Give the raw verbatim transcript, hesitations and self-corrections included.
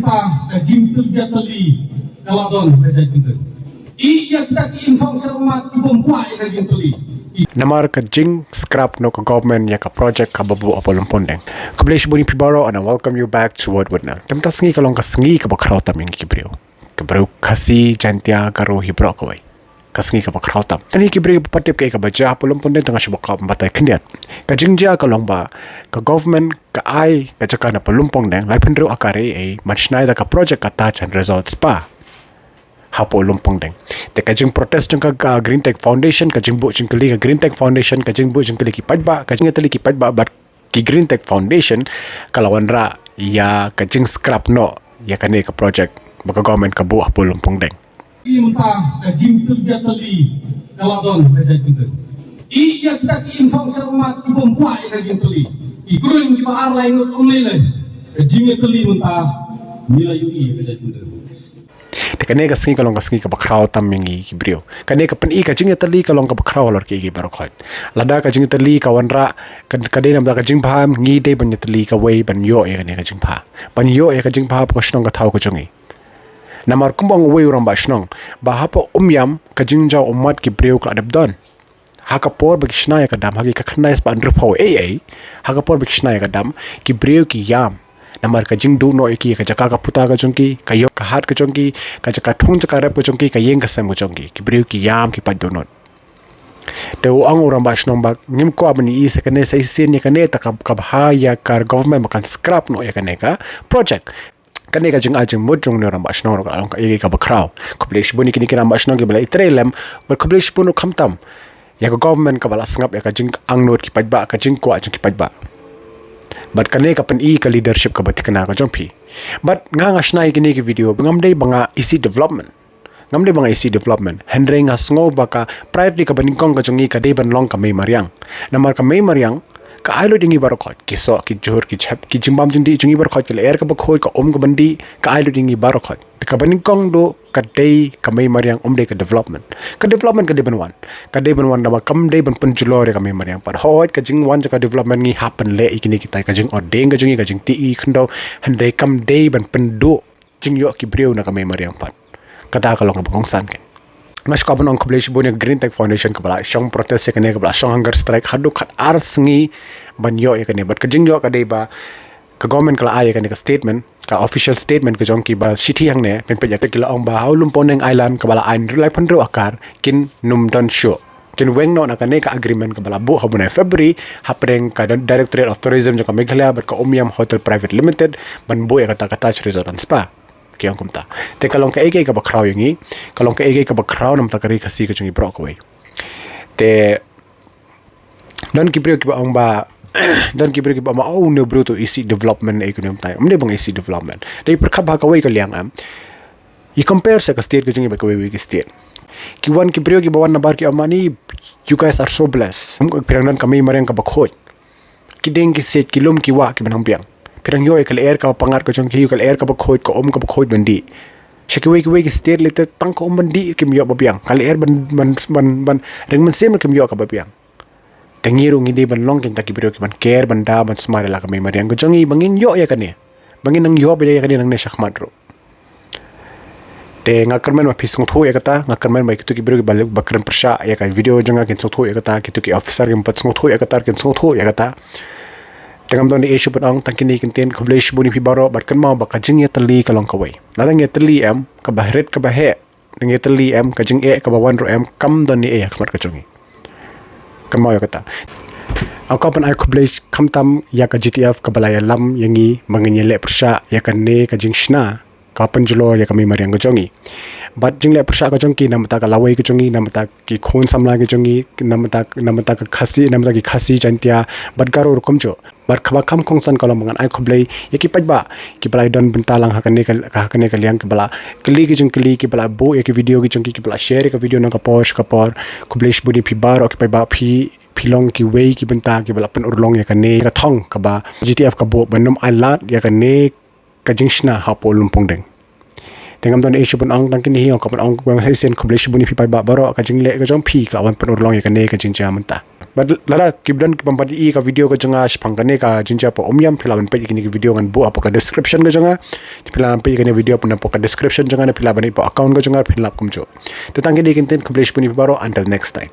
Ka jingtylli ka la don ka jait bynta. I ïa kita ki imthong sha ummat ki bym kwah ïa ka jingtylli. Namar ka jing scrap noh ka government ïa ka project kaba buh hapoh Lumpondeng. Khublei shibun ïa phi baroh and I welcome you back to Word With Nang. Te mynta sngi ka long ka sngi kaba khraw tam ïa ngi ki briew. Ki briew Khasi, Jaintia, Garo hi baroh kawei. Ka sngi kaba khraw tam. Te ngi ki briew ba pat tip kaei kaba jia hapoh Lumpondeng, te nga shu ba kwah ban batai khyndiat. Ka jingjia ka long ba ka government ka ai ka jaka na hapoh Lumpondeng laiphew hynriew akar ei ban shna ïa ka project ka Taj and Resort Spa hapoh Lumpondeng. Te ka jingprotest jong ka, ka Green Tech Foundation, ka jingbuh jingkylli ka Green Tech Foundation, ka jingbuh jingkylli ki paidbah, ka jingïatylli ki paidbah bad ki Green Tech Foundation ka la wanrah ïa ka jing scrap noh ïa kane ka project ba ka government ka buh hapoh Lumpondeng. Mynta ka jingtylli ka la don ka jait bynta. I ïa kita ki imthong sha ummat ki bym kwah ïa ka jingtylli. Ki kren kiba ar lai ngut ym lei lei. Ka jingtylli mynta ngi la ïohi ïa ka jait bynta. Te kane ka sngi ka long ka sngi kaba khraw tam ïa ngi ki briew. Kane ka pyni ka jingïatylli ka long kaba khraw halor kiei kiei baroh khoit. Lada ka jingïatylli ka wanrah ka, ka dei namar ka jingbha, ngi dei ban ïatylli kawei ban ïoh ïa kane ka jingbha. Ban ïoh ïa ka jingbha hapoh ka shnong ka thaw ka jong ngi. Namar kumba ong uwei u rangbah shnong ba hapoh Umiam ka jingjaw ummat ki briew ka la dep don. Ha ka por ba ki shna ïa ka dam, ha ki ka khyndai spah hynriewphew ei ei, ha ka por ba ki shna ïa ka dam, ki briew ki ïam. Namar ka jingduh noh ïa ki ïa ka jaka ka puta ka jong ki, ka ïoh ka hat ka jong ki, ka jaka thung jaka rep ka jong ki, ka ïing ka sem ka jong ki. Ki briew ki ïam ki pait dohnud. Te u ong u rangbah shnong ba ngim kwah ban ïohi sa kane sa shisien ïa kane, te ka, ka bha ïa ka government ba kan scrap noh ïa kane ka project. Kane ka jingai jingmut jong une u rangbah shnong ruh ka long kaei kaei kaba khraw. Khublei shibun ïa kine ki rangbah shnong kiba la ïatrei lem, bad khublei shibun ruh khamtam ïa ka government kaba la sngap ïa ka jingangnud ki paidbah, ka jingkwah jong ki paidbah. Bad kane ka pyni ka leadership kaba thikna ka jong phi. Bad nga nga shna ïa kine ki video ba ngam dei ba nga isih development. Ngam dei ba nga isih development. Hynrei nga sngew ba ka priority kaba nyngkong ka jong ngi ka dei ban long ka mei mariang. Namar ka mei mariang ka ai lut ïa ngi baroh khoit. Ki soh, ki jhur, ki jhep, ki jingbam jingdih jong ngi baroh khoit, ka lyer kaba khuid, ka um kaba ndih, ka ai lut ïa ngi baroh khoit. Te kaba nyngkong duh ka dei ka mei mariang, ym dei ka development. Ka development ka dei ban wan. Ka dei ban wan, namar kam dei ban pynjulor ïa ka mei mariang. Pat hooid ka jingwan jong ka development ngi hap ban leh ïa kine kita, ka jingordeng ka jong ngi, ka jingtih ïa ki khyndew, hynrei kam dei ban pynduh jingïoh ki briew na ka mei mariang pat. Kata ka long kaba kongsan kein. Nga shu kwah ban ong khublei shibun ïa ka Green Tech Foundation kaba la shong protest ïa kane, kaba la shong hunger strike haduh khatar sngi ban ïoh ïa kane. Bad ka jingïoh ka dei ba ka government ka la ai ïa kane ka statement, ka official statement ka jong ki ba shithi hangne, pynpeit ïa ka, ki la ong ba ha u Lumpondeng Island kaba la ai laiphew hynriew akar kin nym don shuh. Kin weng noh na kane ka agreement kaba la buh ha u bnai February hapdeng ka Directorate of Tourism jong ka Meghalaya bad ka Umiam Hotel Private Limited ban buh ïa kata ka Taj Resort and Spa. Ki ong kumta. Te ka long kaei kaei kaba khraw ïa ngi, ka long kaei kaei kaba khraw namar ka ri Khasi ka jong ngi baroh kawei. Te don ki briew kiba ong ba, don ki briew kiba ong ba, oh, une u briew to isih development, eh, kane kumta. Ym dei ba nga isih development. Dei pyrkhat ba ha kawei ka liang, em. I compare sa ka state ka jong ngi bad kawei kawei ka state. Ki wan ki briew kiba wan nabar ki ong mane, you guys are so blessed. Phi dang don ka mei mariang kaba khuid. Ki dieng ki siej, ki lum ki wah kiba nang biang. Phi dang ïoh ïa ka lyer kaba pyngngad ka jong ki, ïa ka lyer kaba khuid, ka um kaba khuid ban dih. Sha kiwei kiwei ki state lei te tang ka um ban dih kim ïoh ba biang. Ka lyer ban, ban, ban, ban ring mynsiem kim ïoh kaba biang. Te ngi ruh ngi dei ban long kita ki briew kiban care, ban da, ban sumar ïa la ka mei mariang ka jong ngi ba ngin ïoh ïa kane. Ba ngin nang ïoh ba ïa kane nangne shakhmat ruh. Te nga kyrmen ba phi sngewthuh ïa kata, nga kyrmen ba kito ki briew kiba, ba kren pyrshah ïa ka video jong nga kin sngewthuh ïa kata, kito ki officer kiba pat sngewthuh ïa kata, kin sngewthuh ïa kata. Te ngam don ei ei shuh ban ong, tang kine ki ktien, khublei shibun ïa phi baroh, bad kynmaw ba ka jingïatylli ka long kawei. Lada ngi ïatylli em, kaba rit kaba heh, ngi ïatylli em, ka jingeh kaba wan ruh em, kam don ei ei ha khmat ka jong ngi. Kynmaw ïa kata. Nga kwah ban ai khublei khamtam ïa ka G T F kaba la ïalam ïa ngi ba ngin ïaleh pyrshah ïa kane ka jingshna kaba pynjulor ïa ka mei mariang ka jong ngi. Bad jingleh pyrshah ka jong ki namar ka lawei ka jong ngi, namar ki khun samla ki jong ngi, namar, namar ka Khasi, namar ki Khasi Jaintia bad Garo ruh kumjuh. Bad kaba kham kongsan ka long ba ngan ai khublei ïa ki paidbah kiba la ïadon bynta lang ha kane ka, ha kane ka liang, kiba la kylli ki jingkylli, kiba la buh ïa ki video ki jong ki, kiba la share ïa ka video na ka por sha ka por. Khublei shibun ïa phi baroh ki paidbah, phi, phi long kiwei ki bynta kiba la pynurlong ïa kane ka thong kaba G T F ka buh ban nym ai lad ïa kane ka jingshna hapoh Lumpongdeng. Te ngam don ei shuh ban ong tang kine hi, ong ka ban ong kong sa sien, khublei shibun ïa phi paidbah baroh, ka jingleh ka jong phi ka la wan pynurlong ïa kane ka jingjia mynta. Bad lada ki don ki bym pat ïohi ka video ka jong nga shaphang kane ka jingjia pop umïam, phi lah ban peit ïa kine ki video ngan buh hapoh ka description ka jong nga. Phi lah ban peit ïa kane video hapoh ka description jong nga, phi lah ban ïohi hapoh account ka jong nga, phin lap kumjuh. Te tang kine ki ktien, khublei shibun ïa phi baroh, until next time.